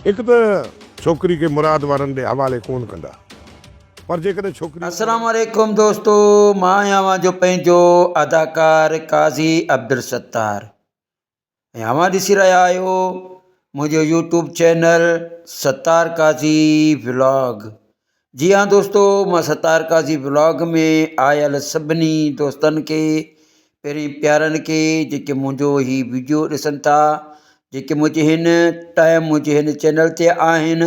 هڪ ته ڇوڪري کي مراد وارن ڏي حوالي ڪونه ڪندا، پر جيڪڏهن ڇوڪري. السلام عليڪم دوستو مان آهيان اوهان جو پنهنجو اداڪار قاضي عبدالستار ۽ اوهان ڏسي رهيا آهيو منهنجو YouTube channel Sattar Qazi vlog. جي ها دوستو مان ستار قاضي ولاگ ۾ آيل سڀني دوستن کي پرين پيارن کي جيڪي منهنجو هي ويڊيو ڏسن ٿا جيڪي منهنجي هن ٽائيم منهنجي هن چينل تي آهن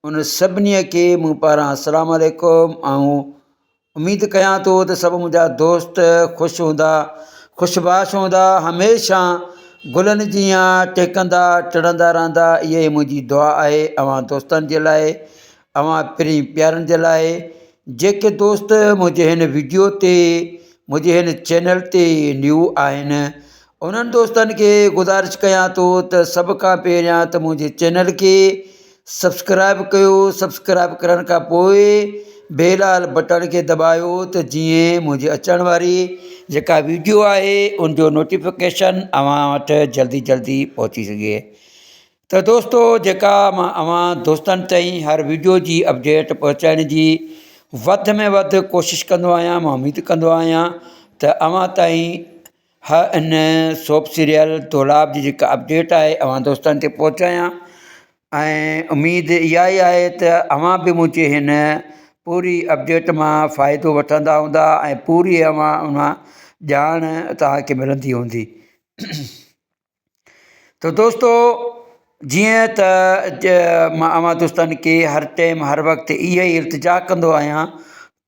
ان سڀني کي مون پاران السلام عليڪم ۽ اميد ڪيان ٿو ته سڀ منهنجا دوست خوش هوندا خوش باش هوندا هميشه گلن جيان ٽهڪندا ٽڙندا رهندا اها ئي منهنجي دعا آهي اوهان دوستن جي لاء اوهان پرين پيارن جي لاء جيڪي دوست منهنجي هن ويڊيو تي منهنجي هن چينل تي نيو آهن انهن دوستن کي گذارش ڪيان ٿو ته سڀ کان پهريان ته منهنجي چينل کي سبسڪرائب ڪيو سبسڪرائب ڪرڻ کان پوء بيل آل بٽڻ کي دٻايو ته جيئن منهنجي اچڻ واري جيڪا ويڊيو آهي ان جو نوٽيفڪيشن اوهان وٽ جلدي جلدي پهچي سگهي ته دوستو جيڪا مان اوهان دوستن تائين هر ويڊيو جي اپڊيٽ پهچائڻ جي وڌ ۾ وڌ ڪوشش ڪندو آهيان مان اميد ڪندو آهيان ته اوهان تائين ها ان سوپ سيريل دولاب جي جيڪا اپڊيٽ آهي اوهان دوستن تي پهچايان ۽ اميد اها ئي آهي ته اوهان به منهنجي هن پوري اپڊيٽ مان فائدو وٺندا هوندا ۽ پوري اوهان ان مان ڄاڻ توهان کي ملندي هوندي. ته دوستو جيئن ته مان اوهان دوستن کي هر ٽائيم هر وقت اها ئي التجا ڪندو آهيان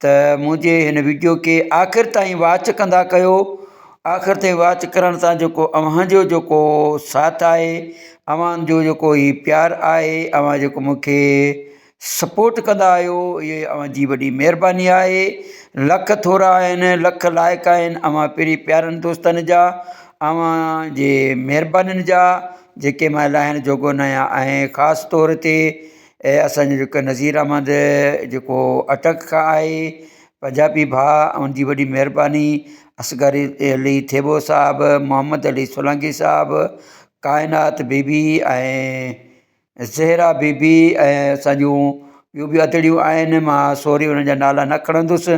ته منهنجي هن وڊيو کي آخر تائين واچ ڪندا ڪيو آخر تائين واچ ڪرڻ سان جيڪو اوهان جو جيڪو ساٿ آهي اوهان جو جيڪو هي پيار آهي اوهان جيڪو مون کي سپورٽ ڪندا آهيو اهي اوهان جي وڏي مهرباني آهي لک ٿورا آهن لک لائق آهن اوهان پرين پيارن دوستن جا اوهان جي مهربانين جا جيڪي مان لاهڻ جوڳو نه آهيان ۽ خاص طور تي اسانجو جيڪو نظير احمد جيڪو اٽڪ کان آهي پنجابي ڀاء ان جي وڏي مهرباني اصغر علي ٿيٻو صاحب محمد علي سولنگي صاحب ڪائنات بي بي ۽ زهرا بي بي ۽ اسان جون ٻيون به ادڙيون آهن مان سوري انهن جا نالا نه کڻندس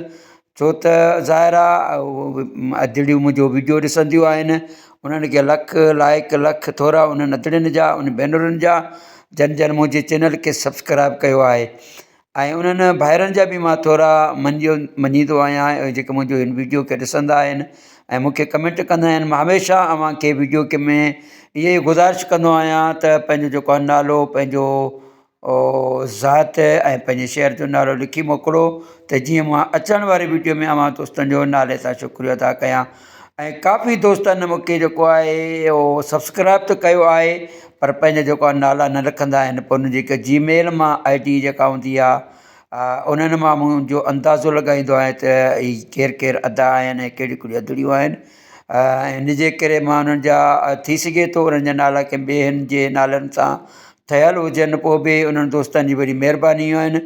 ڇو ته ظاهر آهي ادڙيون منهنجو وڊيو ڏسنديون آهن انهن کي لک لائق لک ٿورا انهن ادڙين جا انهن ڀينرن جا جن جن منهنجي چينل کي سبسڪرائب ڪيو آهي ۽ انهن ڀائرن جا به مان ٿورا مڃيو مڃيندو آهيان ۽ جيڪي منهنجو هن وڊيو کي ڏسندا آهن ۽ مون کي ڪمينٽ ڪندا آهن مان هميشه اوهان کي وڊيو کي ۾ اهي ئي گذارش ڪندو آهيان ته پنهنجو جيڪو آهي نالو پنهنجو ذات ۽ پنهنجي شهر جو نالو لکي موڪلو ته جيئن مان اچڻ واري وڊيو ۾ اوهان دوستن جو نالي سان شڪريو ادا ڪيان ۽ ڪافي دوستن مون کي جيڪو آهي اهو سبسڪرائب ته ڪيو آهي پر پنهنجا جيڪو آهي نالا نه لکندا آهن پوء انهن جيڪا جي ميل مان I D جيڪا هوندي آهي انهن مان منهنجو اندازو لڳائيندو آهيان ته هي ڪير ڪير ادا آهن ۽ ڪهڙيون ڪهڙيون ادڙيون آهن ۽ ان جي ڪري مان انهن جا ٿي سگهي ٿو انهن جا نالا ڪنهن ٻين جي نالن سان ٺهيل هجن پوء به انهن دوستن جي وڏي مهرباني آهن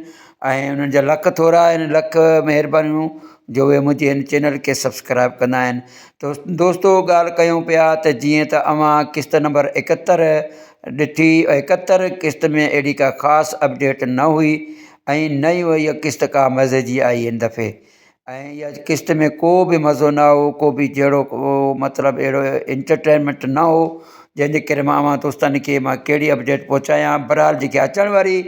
۽ انهن جا لک ٿورا آهن لک مهربانيون جو اهي منهنجي هن چينل کي سبسڪرائب ڪندا آهن دوستو ڳالهه ڪيون پيا ته جيئن ته اوهان قسط نمبر ايڪهتر ڏٺي ايڪهتر قسط ۾ اهڙي ڪا خاص اپڊيٽ نه هئي ۽ نه ئي اها قسط ڪا مزي جي آئي هن دفعي ۽ اها قسط ۾ ڪو به مزو نه هو ڪو به جهڙو ڪو مطلب اهڙو انٽرٽينمينٽ نه هو جنهن جي ڪري مان اوهان دوستن کي مان ڪهڙي اپڊيٽ پهچايان بهرحال جيڪي اچڻ واري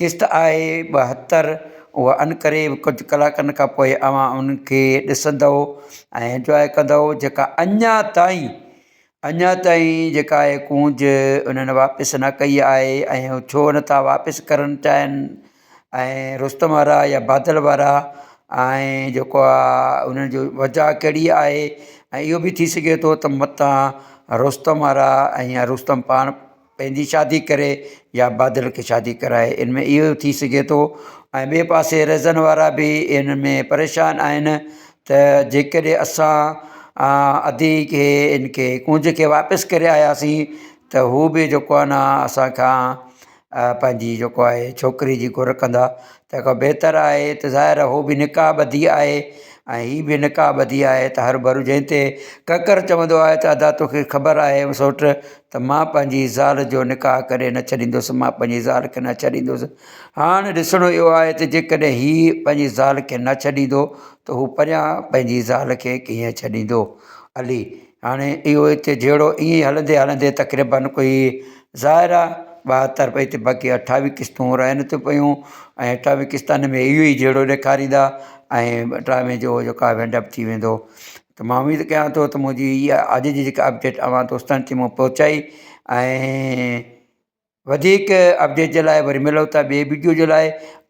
قسط آهي 72 اها عنقريب ڪجهه ڪلاڪن کان پوء اوهان ان کي ڏسندؤ ۽ انجواء ڪندؤ جيڪا اڃا تائين اڃا تائين جيڪا آهي ڪونج انهن واپس نه ڪئي آهي ۽ ڇو نٿا واپس ڪرڻ چاهين ۽ رستم وارا يا بادل وارا ۽ جيڪو آهي انهن جو وجهه ڪهڙي آهي ۽ اهو به ٿي سگهي ٿو ته متان رستم وارا ۽ يا رستم پاڻ پنهنجي شادي ڪري يا بادل کي شادي ڪرائي ان ۾ اهو ٿي سگهي ٿو ۽ ٻئي پاسي رهزن وارا به ان ۾ پريشان آهن ته جيڪڏهن اسان ادي کي ان کي ڪونج کي واپس ڪري آياسين ته هو به جيڪو آهي نه اسان کان پنهنجي جيڪو آهي ڇوڪري جي گهر ڪندا تنهن کان بهتر آهي ته ظاهر آهي هو به نڪاح ٻڌي آهي. ۽ هي به نڪاح ٻڌي آهي ته هروڀرو جنهن تي ڪڪر چوندو آهي ته ادا توکي خبر آهي سوٽ ته مان پنهنجي زال جو نڪاح ڪڏهن نه ڇڏيندس مان پنهنجي زال کي نه ڇڏيندس هاڻ ڏسڻو اهو آهي ته جيڪڏهن هي پنهنجي زال کي نه ڇڏيندو ته هو پريان پنهنجي زال کي ڪيئن ڇڏيندو علي هاڻي اهو هتي جهيڙو ائين ئي هلندي هلندي تقريبن ڪوئي ظاهر آهي 72 پئي ته باقي 28 قسطون رهن ٿيون پيون ۽ 28 قسطن ۾ اهو ئي جهيڙو ڏيکاريندا ۽ ڊرامي جو جيڪو آهي وينڊ اپ ٿي ويندو ته مان اميد ڪيان ٿو ته منهنجي هيء اڄ جي جيڪا اپڊيٽ اوهان دوستن تائين مون پهچائي ۽ وڌيڪ اپڊيٽ جي لاء وري ملون ٿا ٻي وڊيو جي لاء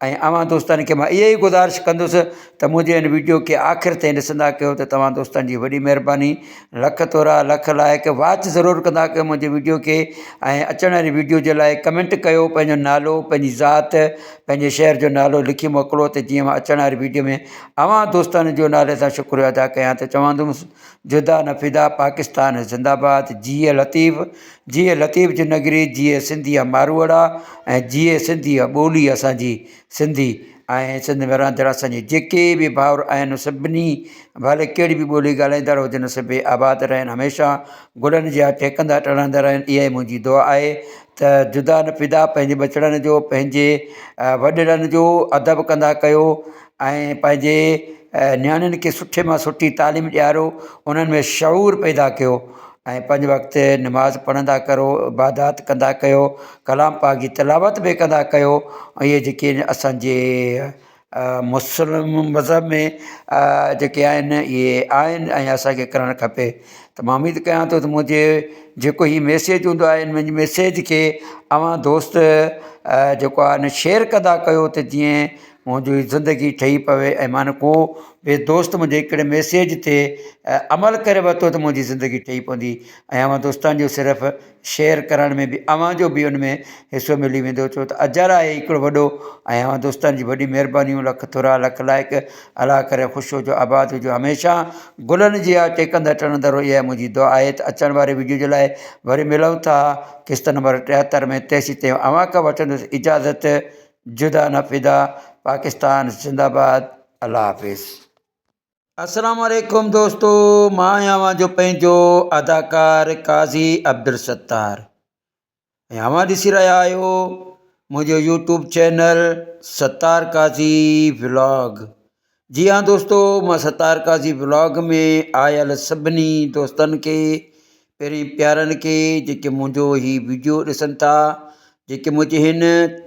۽ اوهان دوستن کي مان اها ئي گذارش ڪندس ته منهنجي هن وڊيو کي آخر تائين ڏسندا ڪيو ته توهان دوستن جي وڏي مهرباني لک ٿورا لک لائق واچ ضرور ڪندا ڪيو منهنجي وڊيو کي ۽ اچڻ واري وڊيو جي لاء ڪمينٽ ڪيو پنهنجو نالو پنهنجي ذات پنهنجي شهر جو نالو لکي موڪلو ته جيئن مان اچڻ واري وڊيو ۾ اوهان دوستن جو نالي سان شڪريو ادا ڪيان ته چوندس جدا نه فدا پاڪستان زنده باد جيئي لطيف جيئي لطيف جي نگري، جيئي سنڌيء ماروئڙا ۽ جيئي سنڌيء ٻولي اسان جي سنڌي ۽ سنڌ ۾ رهندڙ اسان جي جيڪي به ڀائر آهن سڀني ڀلي ڪهڙي به ٻولي ڳالهائيندڙ هجن سڀئي آباد رهن هميشه گلن جيان ٽهڪندا ٽڙندا رهن اها ئي منهنجي دعا آهي ته جدا نه فدا پنهنجي ٻچڙن جو پنهنجي وڏڙن جو ادب ڪندا ڪيو ۽ پنهنجي نياڻين کي سٺي مان سٺي تعليم ڏيارو انهن ۾ شعور پيدا ڪيو ۽ پنج وقت نماز پڙهندا ڪرو عبادات ڪندا ڪيو ڪلام پاڪ جي تلاوت به ڪندا ڪيو ۽ اهي جيڪي اسانجي مسلم مذهب ۾ جيڪي آهن اهي آهن ۽ اسانکي ڪرڻ کپي ته مان اميد ڪيان ٿو ته منهنجي جيڪو هي ميسيج هوندو آهي منهنجي ميسيج کي اوهان دوست جيڪو آهي نه شيئر ڪندا ڪيو ته جيئن منهنجي زندگي ٺهي پوي ۽ مان ڪو به دوست منهنجي هڪڙي ميسيج تي عمل ڪري ورتو ته منهنجي زندگي ٺهي پوندي ۽ اوهان دوستن جو صرف شيئر ڪرڻ ۾ به اوهان جو به ان ۾ حصو ملي ويندو ڇو ته اجر آهي هڪڙو وڏو ۽ اوهان دوستن جي وڏي مهربانيون لک ٿورا لک لائق الله ڪري خوش هجو آباد هجو هميشه گلن جي آ ٽيڪندا ٽڻندا رهو اها منهنجي دعا آهي ته اچڻ واري وڊيو جي لاء وري ملون ٿا قسط نمبر 73 ۾ تيسين تائين اوهان کان وٺندس اجازت جدا نه فدا پاڪستان زنده باد الله حافظ. السلام عليڪم دوستو مان آهيان اوهان جو پنهنجو اداڪار قاضي عبدالستار ۽ اوهان ڏسي رهيا آهيو منهنجو YouTube channel Sattar Qazi vlog جي ها دوستو مان ستار قاضي ولاگ ۾ آيل سڀني دوستن کي پرين پيارن کي جيڪي منهنجو هي ويڊيو ڏسن ٿا جيڪي منهنجي هن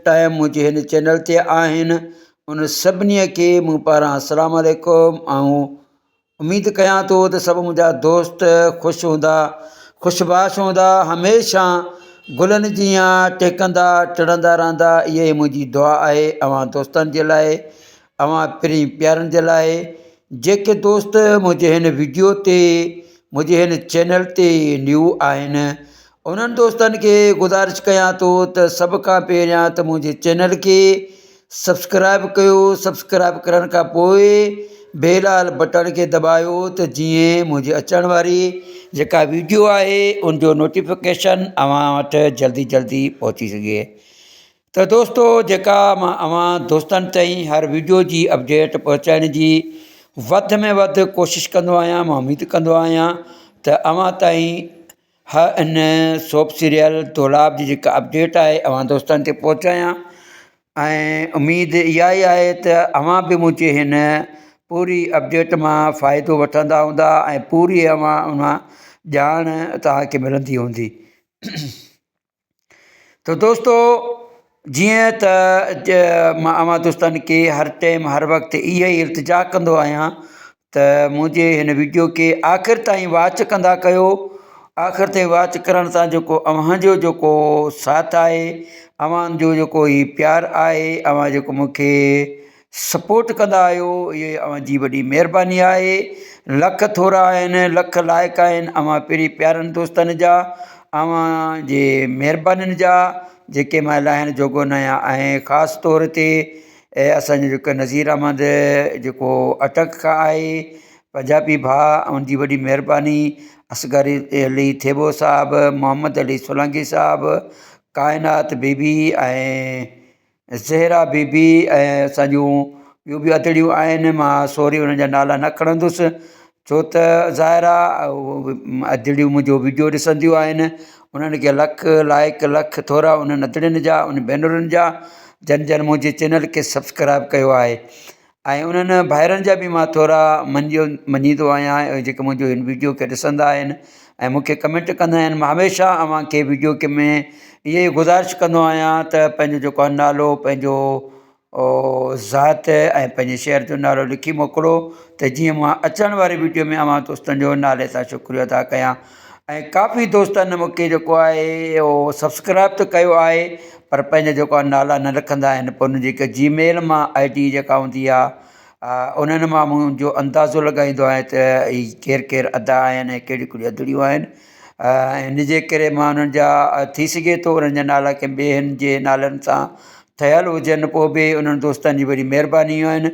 ٽائيم منهنجي هن چينل تي آهن ان سڀني کي مون پاران السلام عليڪم ۽ اميد ڪيان ٿو ته سڀ منهنجا دوست خوش هوندا خوش باش هوندا هميشه گلن جيان ٽهڪندا ٽڙندا رهندا اها ئي منهنجي دعا آهي اوهان دوستن جي لاء اوهان پرين پيارن جي لاء جيڪي دوست منهنجي هن وڊيو تي منهنجي هن چينل تي نيو آهن انهن دوستن کي گذارش ڪيان ٿو ته سڀ کان پهريان ته منهنجي چينل کي سبسڪرائب ڪيو سبسڪرائب ڪرڻ کان پوء بيل آل بٽڻ کي دٻايو ته جيئن منهنجي اچڻ واري جيڪا ويڊيو آهي ان جو نوٽيفڪيشن اوهان وٽ جلدي جلدي پهچي سگهي ته دوستو جيڪا مان اوهان دوستن تائين هر ويڊيو جي اپڊيٽ پهچائڻ جي وڌ ۾ وڌ ڪوشش ڪندو آهيان مان اميد ڪندو آهيان ته اوهان تائين هر ان سوپ سيريل دولاب جي جيڪا اپڊيٽ آهي اوهان دوستن تي پهچايان ۽ اميد اها ئي آهي ته اوهان به منهنجي هن پوري اپڊيٽ مان فائدو وٺندا هوندا ۽ پوري اوهان ان مان ڄاڻ توهان کي ملندي هوندي ته دوستو جيئن ته مان اوهان دوستن کي هر ٽائيم هر وقت اها ئي التجا ڪندو آهيان ته منهنجي هن وڊيو کي آخر تائين واچ ڪندا ڪيو آخر تائين واچ ڪرڻ سان جيڪو اوهان جو جيڪو ساٿ آهي اوهان جو جيڪو هي پيار آهي اوهان جيڪو مون کي سپورٽ ڪندا آهيو اهي اوهان جي وڏي مهرباني آهي لک ٿورا آهن لک لائق آهن اوهان پرين پيارن دوستن جا اوهان جي مهربانين جا جيڪي مان لاهڻ جوڳو نه آهيان ۽ خاص طور تي اسانجو جيڪو نظير احمد جيڪو اٽڪ کان آهي پنجابي ڀاء ان جي وڏي مهرباني اصغر علي ٿيٻو صاحب محمد علي سولنگي صاحب ڪائنات بي بي ۽ زهرا بي بي ۽ اسان جون ٻيون به ادڙيون آهن مان سوري انهن جا نالا نه کڻندس ڇو ته ظاهر آهي ادڙيون منهنجو وڊيو ڏسنديون آهن انهن کي لک لائق لک ٿورا انهن ادڙين جا انهن ڀينرن جا جن جن منهنجي چينل کي سبسڪرائب ڪيو آهي ۽ انهن ڀائرن جا به مان ٿورا مڃيو مڃيندو آهيان ۽ جيڪي منهنجو هن وڊيو کي ڏسندا آهن ۽ مونکي ڪمينٽ ڪندا آهن مان هميشه اوهان کي وڊيو ۾ اها ئي گذارش ڪندو آهيان ته پنهنجو جيڪو آهي نالو پنهنجو ذات ۽ پنهنجي شهر جو نالو لکي موڪلو ته جيئن مان اچڻ واري وڊيو ۾ اوهان دوستن جو نالي سان شڪريو ادا ڪيان ۽ ڪافي دوستن مونکي جيڪو آهي اهو سبسڪرائب ته ڪيو آهي پر پنهنجا جيڪو آهي نالا نه لکندا آهن پوء انهن جيڪا جي ميل مان I D جيڪا هوندي آهي انهن مان منهنجو اندازو لڳائيندو آهيان ته هي ڪير ڪير ادا آهن ۽ ڪهڙيون ڪهڙيون ادڙيون آهن ۽ ان جي ڪري مان انهن جا ٿي سگهي ٿو انهن جا نالا ڪنهن ٻين جي نالن سان ٺهيل هجن پوء به انهن دوستن جي وڏي مهرباني آهن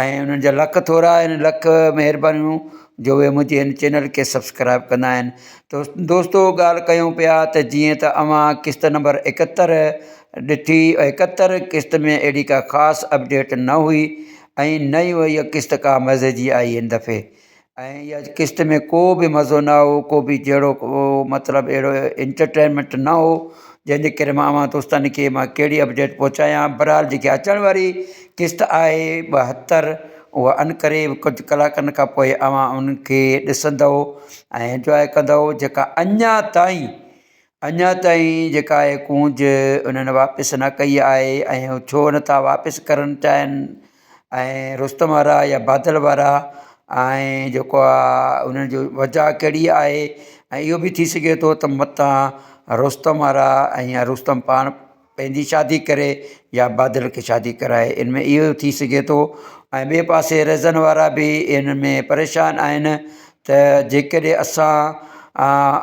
۽ انهن جا لک ٿورا آهن لک مهربانيون جو اهي منهنجي هن چينل کي سبسڪرائب ڪندا آهن دوستو ڳالهه ڪيون پيا ته جيئن ته اوهان قسط نمبر ايڪهتر ڏٺي ايڪهتر قسط ۾ اهڙي ڪا خاص اپڊيٽ نه هئي ۽ نه ئي اها قسط ڪا مزي جي آئي هن دفعي ۽ اها قسط ۾ ڪو به مزو نه هو ڪو به جهڙو ڪو مطلب اهڙو انٽرٽينمينٽ نه هو جنهن جي ڪري مان اوهان دوستن کي مان ڪهڙي اپڊيٽ پهچايان بهرحال جيڪي اچڻ واري قسط آهي 72 اها عنقريب ڪجهه ڪلاڪن کان پوء اوهان ان کي ڏسندؤ ۽ انجواء ڪندؤ جيڪا اڃا تائين اڃا تائين جيڪا آهي ڪونج انهن واپس نه ڪئي آهي ۽ ڇو نٿا واپس ڪرڻ چاهين ۽ رستم وارا يا بادل وارا ۽ جيڪو آهي انهن جو وجهه ڪهڙي آهي ۽ اهو به ٿي سگهي ٿو ته متان رستم وارا ۽ يا رستم پاڻ پنهنجي شادي ڪري يا بادل کي شادي ڪرائي ان ۾ اهو ٿي سگهي ٿو ۽ ٻئي پاسي رهزن وارا به ان ۾ پريشان آهن ته جيڪڏهن اسان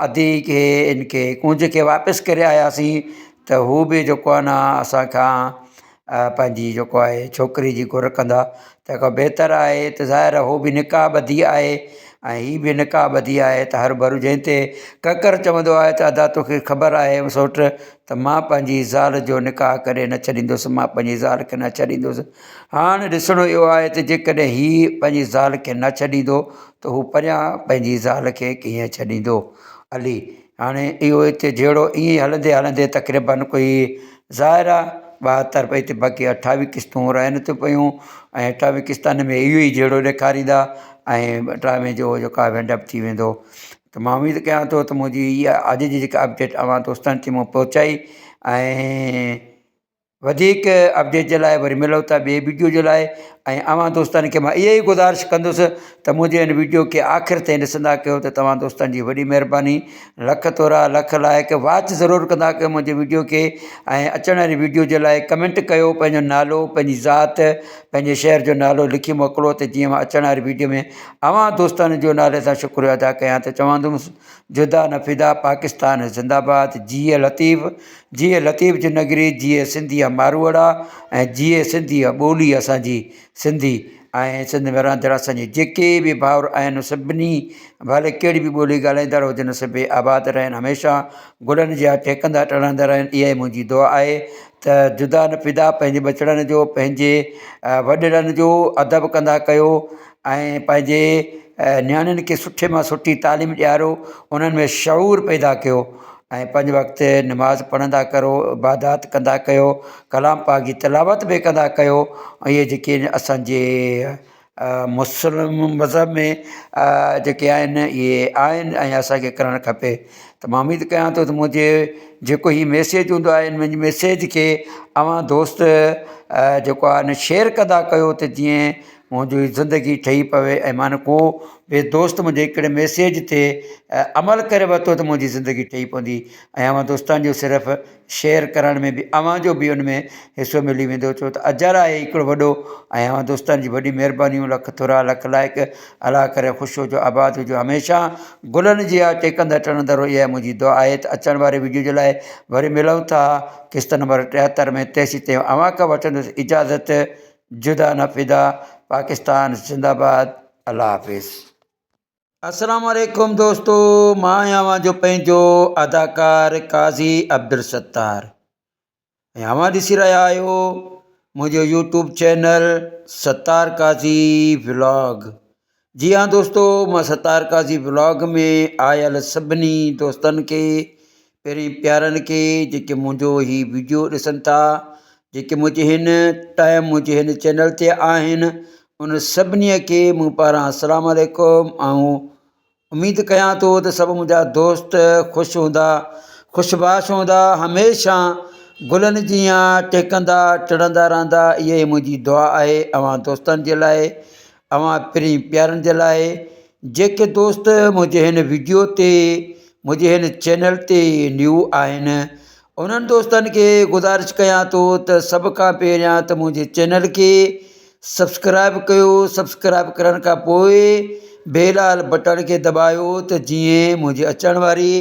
ادي کي ان کي ڪونج کي واپس ڪري آياسين ته هو به جيڪو آهي نه اسان کان پنهنجي جيڪو آهي ڇوڪري جي گهر ڪندا تنهن کان بهتر آهي ته ظاهر آهي هو به نڪاح ٻڌي آهي ۽ هي به نڪاح ٻڌي آهي ته هر ڀرو جنهن تي ڪڪر چوندو آهي ته ادا توکي خبر آهي سوٽ ته مان پنهنجي زال جو نڪاح ڪڏهن نه ڇڏيندس مان پنهنجي زال کي نه ڇڏيندس هاڻ ڏسڻو اهو آهي ته جيڪڏهن هي پنهنجي زال کي نه ڇڏيندو ته هو پريان پنهنجي زال کي ڪيئن ڇڏيندو علي هاڻي اهو هتي جهيڙو ائين ئي هلندي هلندي تقريبن ڪوئي ظاهر آهي 72 پئي ته باقي 28 قسطون رهن ٿيون پيون ۽ 28 قسطن ۾ اهو ئي جهيڙو ڏيکاريندا ۽ ڊرامي جو جيڪو آهي وينڊ اپ ٿي ويندو ته مان اميد ڪيان ٿو ته منهنجي هيء اڄ جي جيڪا اپڊيٽ اوهان دوستن تائين مون پهچائي ۽ وڌيڪ اپڊيٽ جي لاء وري ملون ٿا ٻي وڊيو جي لاء ۽ اوهان دوستن کي مان اها ئي گذارش ڪندس ته منهنجي هن وڊيو کي آخر تائين ڏسندا ڪيو ته توهان دوستن جي وڏي مهرباني لک ٿورا لک لائق واچ ضرور ڪندا ڪيو منهنجي وڊيو کي ۽ اچڻ واري وڊيو جي لاء ڪمينٽ ڪيو پنهنجو نالو پنهنجي ذات پنهنجي شهر جو نالو لکي موڪلو ته جيئن مان اچڻ واري وڊيو ۾ اوهان دوستن جو نالي سان شڪريو ادا ڪيان ته چوندس جدا نه فدا پاڪستان زنده باد جيئي لطيف جيئي لطيف جي نگري جيئي سنڌي جا ماروئڙا ۽ جيئي سنڌي جا ٻولي اسان جي سنڌي ۽ سنڌ ۾ رهندڙ اسان جي جيڪي به ڀائر آهن سڀني ڀلي ڪهڙي به ٻولي ڳالهائيندڙ هجن سڀئي آباد رهن هميشه گلن جيان ٽهڪندا ٽڙندا رهن اها ئي منهنجي دعا آهي ته جدا نه فدا پنهنجي ٻچڙن جو پنهنجي وڏڙن جو ادب ڪندا ڪيو ۽ پنهنجي نياڻين کي سٺي مان سٺي تعليم ڏيارو انهن ۾ شعور پيدا ڪيو ۽ پنج وقت نماز پڙهندا ڪرو عبادات ڪندا ڪيو ڪلام پاڪ جي تلاوت به ڪندا ڪيو ۽ اهي جيڪي اسانجي مسلم مذهب ۾ جيڪي آهن اهي آهن ۽ اسانکي ڪرڻ کپي ته مان اميد ڪيان ٿو ته منهنجي جيڪو هي ميسيج هوندو آهي منهنجي ميسيج کي اوهان دوست جيڪو آهي نه شيئر ڪندا ڪيو ته جيئن منهنجي زندگي ٺهي پوي ۽ مان ڪو به دوست منهنجي هڪڙي ميسيج تي عمل ڪري ورتو ته منهنجي زندگي ٺهي پوندي ۽ اوهان دوستن جو صرف شيئر ڪرڻ ۾ به اوهان جو به ان ۾ حصو ملي ويندو ڇو ته اجر آهي هڪڙو وڏو ۽ اوهان دوستن جي وڏي مهربانيون لک ٿورا لک لائق الله ڪري خوش هجو آباد هجو هميشه گلن جي آ ٽيڪندا ٽڻندا رهو اها منهنجي دعا آهي ته اچڻ واري وڊيو جي لاء وري ملون ٿا قسط نمبر 73 ۾ تيسين تائين اوهان کان وٺندس اجازت جدا نه فدا پاڪستان زنده باد الله حافظ. السلام عليڪم دوستو مان آهيان اوهان جو پنهنجو اداڪار قاضي عبدالستار ۽ اوهان ڏسي رهيا آهيو منهنجو يوٽيوب چينل ستار قاضي ولاگ جي ها دوستو مان ستار قاضي ولاگ ۾ آيل سڀني دوستن کي پرين پيارن کي جيڪي منهنجو هي ويڊيو ڏسن ٿا جيڪي منهنجي هن ٽائيم منهنجي هن چينل تي آهن ان سڀني کي مون پاران السلام عليڪم ۽ اميد ڪيان ٿو ته سڀ منهنجا دوست خوش هوندا خوش باش هوندا هميشه گلن جيان ٽهڪندا ٽڙندا رهندا اها ئي منهنجي دعا آهي اوهان دوستن جي لاء اوهان پرين پيارن جي لاء جيڪي دوست منهنجي هن ويڊيو تي منهنجي هن چينل تي نيو آهن انهن دوستن کي گذارش ڪيان ٿو ته سڀ کان پهريان ته منهنجي چينل کي سبسڪرائب ڪيو سبسڪرائب ڪرڻ کان پوء بيل آل بٽڻ کي دٻايو ته جيئن منهنجي اچڻ واري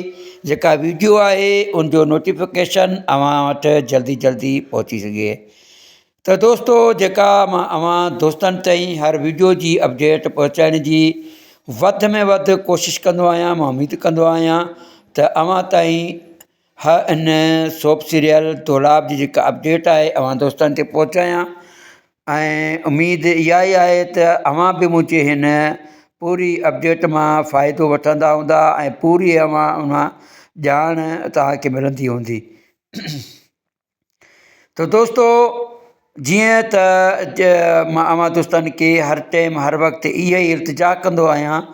جيڪا ويڊيو آهي ان جو نوٽيفڪيشن اوهان وٽ جلدي جلدي پهچي سگهي ته دوستو جيڪا مان اوهان دوستن تائين هر ويڊيو جي اپڊيٽ پهچائڻ جي وڌ ۾ وڌ ڪوشش ڪندو آهيان مان اميد ڪندو آهيان ته اوهان تائين ها ان سوپ سيريل دولاب جي جيڪا اپڊيٽ آهي اوهان دوستن تي پهچايان ۽ اميد اها ئي آهي ته اوهان به منهنجي هن پوري اپڊيٽ مان فائدو وٺندا هوندا ۽ پوري اوهان ان مان ڄاڻ توهان کي ملندي هوندي ته دوستو جيئن ته مان اوهان دوستن کي هر ٽائيم هر وقت اها ئي التجا ڪندو آهيان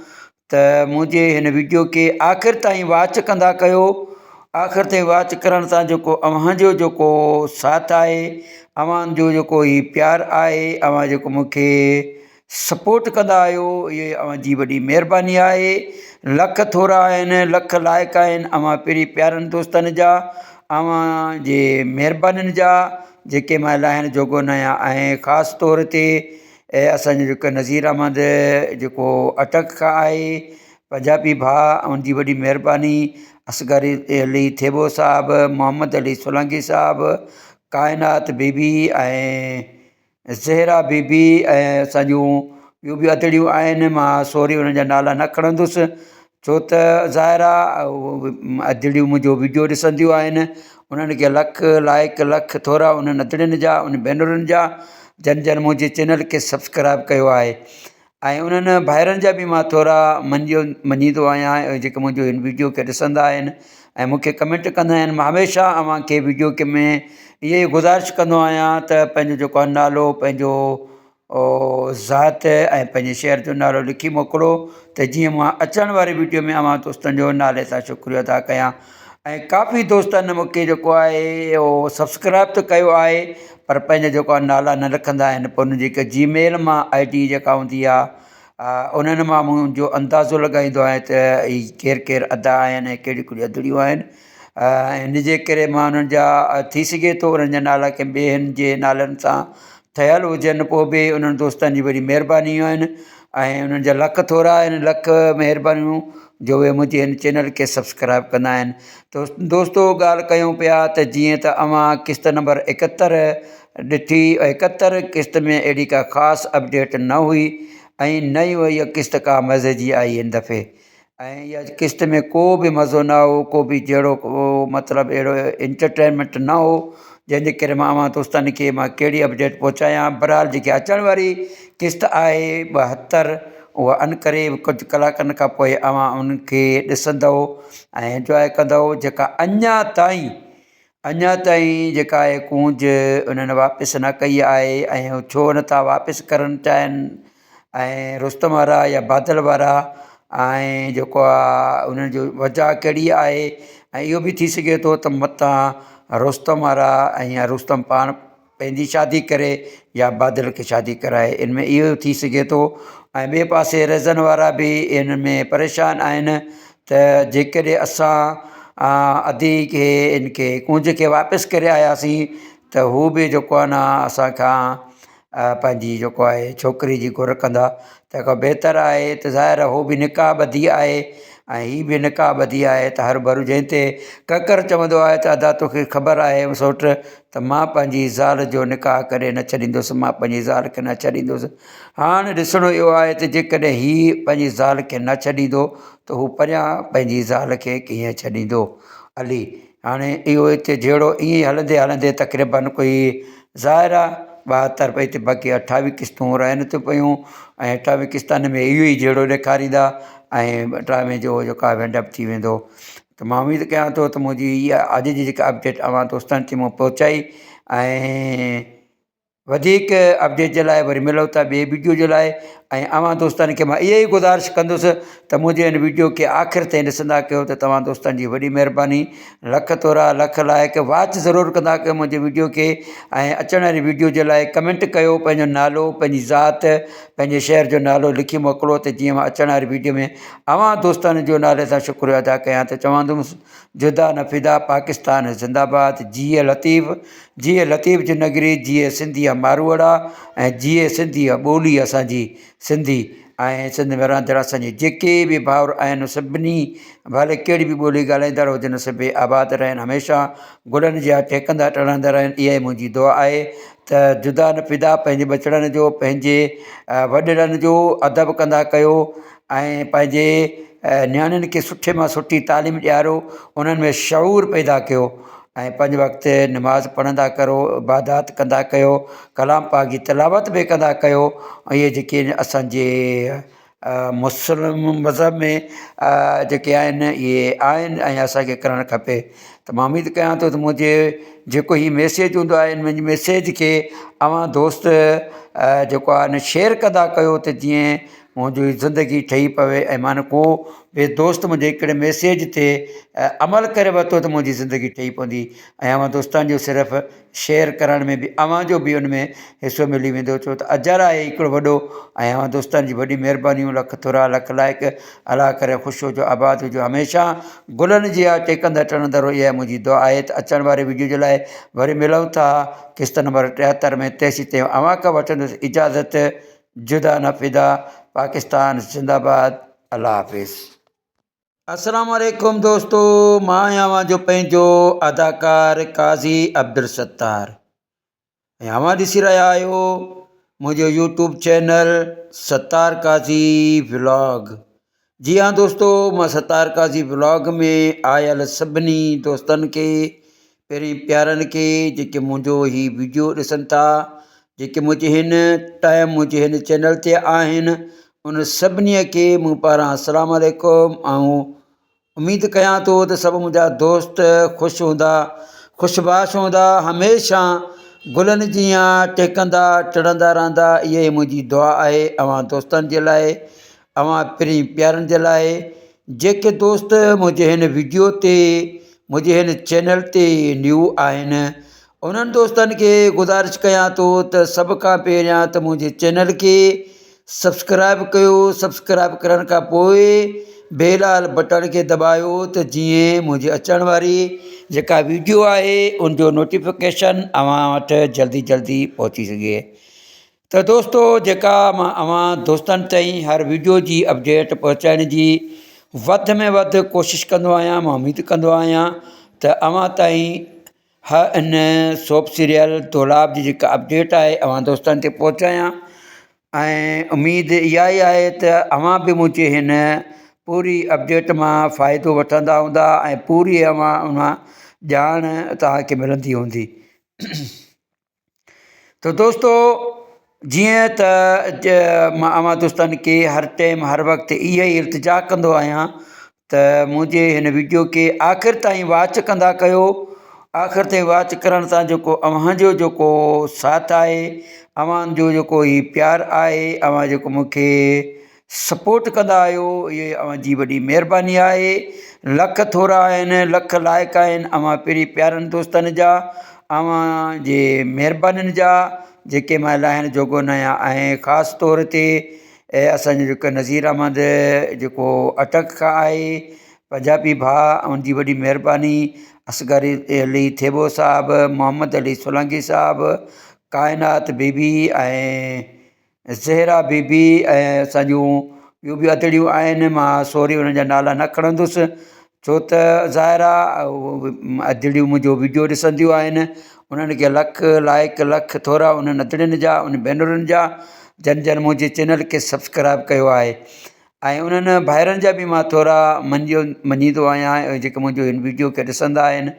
ته منهنجي هن وڊيو کي آخر تائين واچ ڪندا ڪيو آخر تائين واچ ڪرڻ سان جيڪو اوهان جو جيڪو ساٿ آهي اوهان جو جيڪو هي پيار آهي اوهان جيڪو مونکي سپورٽ ڪندا آهيو اهي اوهان جي وڏي مهرباني آهي لک ٿورا آهن لک لائق آهن اوهان پرين پيارن دوستن جا اوهان جي مهربانين جا جيڪي مان لاهڻ جوڳو نه آهيان ۽ خاص طور تي اسانجو جيڪو نظير احمد جيڪو اٽڪ کان آهي پنجابي ڀاء ان جي وڏي مهرباني اصغر علي ٿيٻو صاحب محمد علي سولنگي صاحب ڪائنات بي بي ۽ زهرا بي بي ۽ اسان جون ٻيون به ادڙيون آهن مان سوري انهن جا نالا نه کڻندس ڇو ته ظاهر آهي ادڙيون منهنجو وڊيو ڏسنديون آهن انهن کي لک لائق لک ٿورا انهن ادڙين جا انهن ڀينرن جا جن جن منهنجي چينل کي سبسڪرائب ڪيو آهي ۽ انهن ڀائرن جا به مان ٿورا مڃيو مڃيندو آهيان ۽ جيڪي منهنجو هن وڊيو کي ڏسندا آهن ۽ مون کي ڪمينٽ ڪندا آهن مان هميشه اوهان کي وڊيو کي ۾ اهي ئي گذارش ڪندو آهيان ته پنهنجو جيڪو آهي نالو پنهنجو ذات ۽ پنهنجي شهر جو نالو لکي موڪلو ته جيئن مان اچڻ واري وڊيو ۾ اوهان دوستن جو نالي سان شڪريو ادا ڪيان ۽ ڪافي دوستن مون کي جيڪو آهي اهو سبسڪرائب ته ڪيو آهي پر پنهنجا جيڪو آهي نالا نه لکندا آهن پوء انهن جي جيڪا جي ميل مان I D جيڪا هوندي آهي انهن مان منهنجو اندازو لڳائيندو آهيان ته هي ڪير ڪير ادا آهن ۽ ڪهڙيون ڪهڙيون ادڙيون آهن ۽ ان جي ڪري مان انهن جا ٿي سگهي ٿو انهن جا نالا ڪنهن ٻين جي نالن سان ٺهيل هجن پوء به انهن دوستن جي وڏي مهرباني آهن ۽ انهن جا لک ٿورا آهن لک مهربانيون جو اهي منهنجي هن چينل کي سبسڪرائب ڪندا آهن دوستو ڳالهه ڪيون پيا ته جيئن ته اوهان قسط نمبر ايڪهتر ڏٺي ايڪهتر قسط ۾ اهڙي ڪا خاص اپڊيٽ نه هئي ۽ نه ئي اها قسط ڪا مزي جي آئي هن دفعي ۽ اها قسط ۾ ڪو به مزو نه هو ڪو به جهڙو ڪو مطلب اهڙو انٽرٽينمينٽ نه هو جنهن جي ڪري مان اوهان دوستن کي مان ڪهڙي اپڊيٽ پهچايان بهرحال جيڪي اچڻ واري قسط آهي 72 اها عنقريب ڪجهه ڪلاڪن کان پوء اوهان ان کي ڏسندؤ ۽ انجواء ڪندؤ جيڪا اڃا تائين اڃا تائين جيڪا آهي ڪونج انهن واپس نه ڪئي آهي ۽ ڇو نٿا واپس ڪرڻ چاهين ۽ رستم وارا يا بادل وارا ۽ جيڪو آهي انهن جو وجهه ڪهڙي آهي ۽ اهو به ٿي سگهي ٿو ته متان رستم وارا ۽ يا رستم پاڻ پنهنجي شادي ڪري يا بادل کي شادي ڪرائي ان ۾ اهو ٿي سگهي ٿو ۽ ٻئي پاسي رهزن وارا به ان ۾ پريشان آهن ته جيڪڏهن اسان ادي کي ان کي ڪونج کي واپس ڪري آياسين ته هو به جيڪو آهي نه اسان کان پنهنجي جيڪو آهي ڇوڪري جي گهر ڪندا تنهن کان بهتر آهي ته ظاهر آهي هو به نڪاح ٻڌي آهي ۽ هي به نڪاح ٻڌي آهي ته هر ڀرو جنهن تي ڪڪر چوندو آهي ته ادا توکي خبر آهي سوٽ ته مان پنهنجي زال جو نڪاح ڪڏهن نه ڇڏيندس مان پنهنجي زال کي نه ڇڏيندس هاڻ ڏسڻو اهو آهي ته جيڪڏهن هي پنهنجي زال کي نه ڇڏيندو ته هو پريان پنهنجي زال کي ڪيئن ڇڏيندو علي هاڻي اهو هتي جهيڙو ائين ئي هلندي هلندي تقريبن ڪوئي ظاهر آهي. 72 پئي ته باقي 28 قسطون رهن ٿيون پيون ۽ 28 قسطن ۾ اهو ئي جهيڙو ڏيکاريندا ۽ ڊرامي جو جيڪو آهي وينڊ اپ ٿي ويندو ته مان اميد ڪيان ٿو ته منهنجي هيء اڄ جي جيڪا اپڊيٽ اوهان دوستن تائين مون پهچائي ۽ وڌيڪ اپڊيٽ جي لاء وري ملون ٿا ٻي وڊيو جي لاء ۽ اوهان دوستن کي مان اها ئي گذارش ڪندس ته منهنجي هن وڊيو کي آخر تائين ڏسندا ڪيو ته توهان دوستن جي وڏي مهرباني لک ٿورا لک لائق واچ ضرور ڪندا ڪيو منهنجي وڊيو کي ۽ اچڻ واري وڊيو جي لاء ڪمينٽ ڪيو پنهنجو نالو پنهنجي ذات پنهنجي شهر جو نالو لکي موڪلو ته جيئن مان اچڻ واري وڊيو ۾ اوهان دوستن جو نالي سان شڪريو ادا ڪيان ته چوندس جدا نه فدا پاڪستان زنده باد جيئي لطيف جيئي لطيف جي نگري، جيئي سنڌيء ماروئڙا ۽ جيئي سنڌيء ٻولي اسان جي سنڌي ۽ سنڌ ۾ رهندڙ اسان جي جيڪي به ڀائر آهن سڀني ڀلي ڪهڙي به ٻولي ڳالهائيندڙ هجن سڀئي آباد رهن هميشه گلن جيان ٽهڪندا ٽڙندا رهن اها ئي منهنجي دعا آهي ته جدا نه فدا پنهنجي ٻچڙن جو پنهنجي وڏڙن جو ادب ڪندا ڪيو ۽ پنهنجي نياڻين کي سٺي مان سٺي تعليم ڏيارو انهن ۾ شعور پيدا ڪيو ۽ پنج وقت نماز پڙهندا ڪرو عبادات ڪندا ڪيو ڪلام پاڪ جي تلاوت به ڪندا ڪيو ۽ اهي جيڪي اسان جي مسلم مذهب ۾ جيڪي آهن اهي آهن ۽ اسان کي ڪرڻ کپي ته مان اميد ڪيان ٿو ته منهنجي جيڪو هي ميسيج هوندو آهي منهنجي ميسيج کي اوهان دوست جيڪو آهي نه شيئر ڪندا ڪيو ته جيئن منهنجي زندگي ٺهي پوي ۽ مان ڪو به دوست منهنجي هڪڙي ميسيج تي عمل ڪري ورتو ته منهنجي زندگي ٺهي پوندي ۽ اوهان دوستن جو صرف شيئر ڪرڻ ۾ به اوهان جو به ان ۾ حصو ملي ويندو ڇو ته اجر آهي هڪڙو وڏو ۽ اوهان دوستن جي وڏي مهربانيون لک ٿورا لک لائق الله ڪري خوش هجو آباد هجو هميشه گلن جي آ ٽيڪندا ٽڻندا رهو اها منهنجي دعا آهي ته اچڻ واري وڊيو جي لاء وري ملون ٿا قسط نمبر 73 ۾ تيسين تائين اوهان کان وٺندس اجازت جدا نه فدا پاڪستان زنده باد الله حافظ. السلام عليڪم دوستو مان آهيان اوهان جو پنهنجو اداڪار قاضي عبدالستار ۽ اوهان ڏسي رهيا آهيو منهنجو YouTube channel Sattar Qazi vlog جي ها دوستو مان ستار قاضي ولاگ ۾ آيل سڀني دوستن کي پرين پيارن کي جيڪي منهنجو هي ويڊيو ڏسن ٿا جيڪي منهنجي هن ٽائيم منهنجي هن چينل تي آهن ان سڀني کي مون پاران السلام عليڪم ۽ اميد ڪيان ٿو ته سڀ منهنجا دوست خوش هوندا خوش باش هوندا هميشه گلن جيان ٽهڪندا ٽڙندا رهندا اها ئي منهنجي دعا آهي اوهان دوستن جي لاء اوهان پرين پيارن جي لاء جيڪي دوست منهنجي هن وڊيو تي منهنجي هن چينل تي نيو آهن انهن دوستن کي گذارش ڪيان ٿو ته سڀ کان پهريان ته منهنجي چينل کي سبسڪرائب ڪيو سبسڪرائب ڪرڻ کان پوء بيل آل بٽڻ کي دٻايو ته جيئن منهنجي اچڻ واري جيڪا ويڊيو آهي ان جو نوٽيفڪيشن اوهان وٽ جلدي جلدي پهچي سگهي ته دوستو جيڪا مان اوهان دوستن تائين هر ويڊيو جي اپڊيٽ پهچائڻ جي وڌ ۾ وڌ ڪوشش ڪندو آهيان مان اميد ڪندو آهيان ته اوهان تائين هر ان سوپ سيريل دولاب جي جيڪا اپڊيٽ آهي اوهان دوستن تي پهچايان ۽ اميد اها ئي آهي ته اوهان به منهنجي هن پوري اپڊيٽ مان فائدو وٺندا هوندا ۽ پوري اوهان ان مان ڄاڻ توهان کي ملندي هوندي ته دوستو جيئن ته مان اوهان دوستن کي هر ٽائيم هر وقت اها ئي التجا ڪندو آهيان ته منهنجي هن وڊيو کي آخر تائين واچ ڪندا ڪيو آخر تائين واچ ڪرڻ سان جيڪو اوهان جو جيڪو ساٿ آهي اوهان جو جيڪو هي پيار آهي اوهان جيڪو مون کي سپورٽ ڪندا آهيو اهي اوهان جي وڏي مهرباني آهي لک ٿورا آهن لک لائق آهن اوهان پرين پيارن دوستن جا اوهان جي مهربانين جا جيڪي مان لاهڻ جوڳو نه آهيان ۽ خاص طور تي اسانجو جيڪو نظير احمد جيڪو اٽڪ کان آهي پنجابي ڀاء ان جي وڏي مهرباني اصغر علي ٿيٻو صاحب محمد علي سولنگي صاحب ڪائنات بي بي ۽ زهرا بي بي ۽ اسان جون ٻيون به ادڙيون آهن مان سوري انهن جا نالا نه کڻندس ڇو ته ظاهر آهي ادڙيون منهنجو وڊيو ڏسنديون آهن انهن کي لک لائق لک ٿورا انهن ادڙين جا انهن ڀينرن جا جن جن منهنجي چينل کي سبسڪرائب ڪيو آهي ۽ انهن ڀائرن جا به مان ٿورا مڃيندو آهيان ۽ جيڪي منهنجو هن وڊيو کي ڏسندا آهن.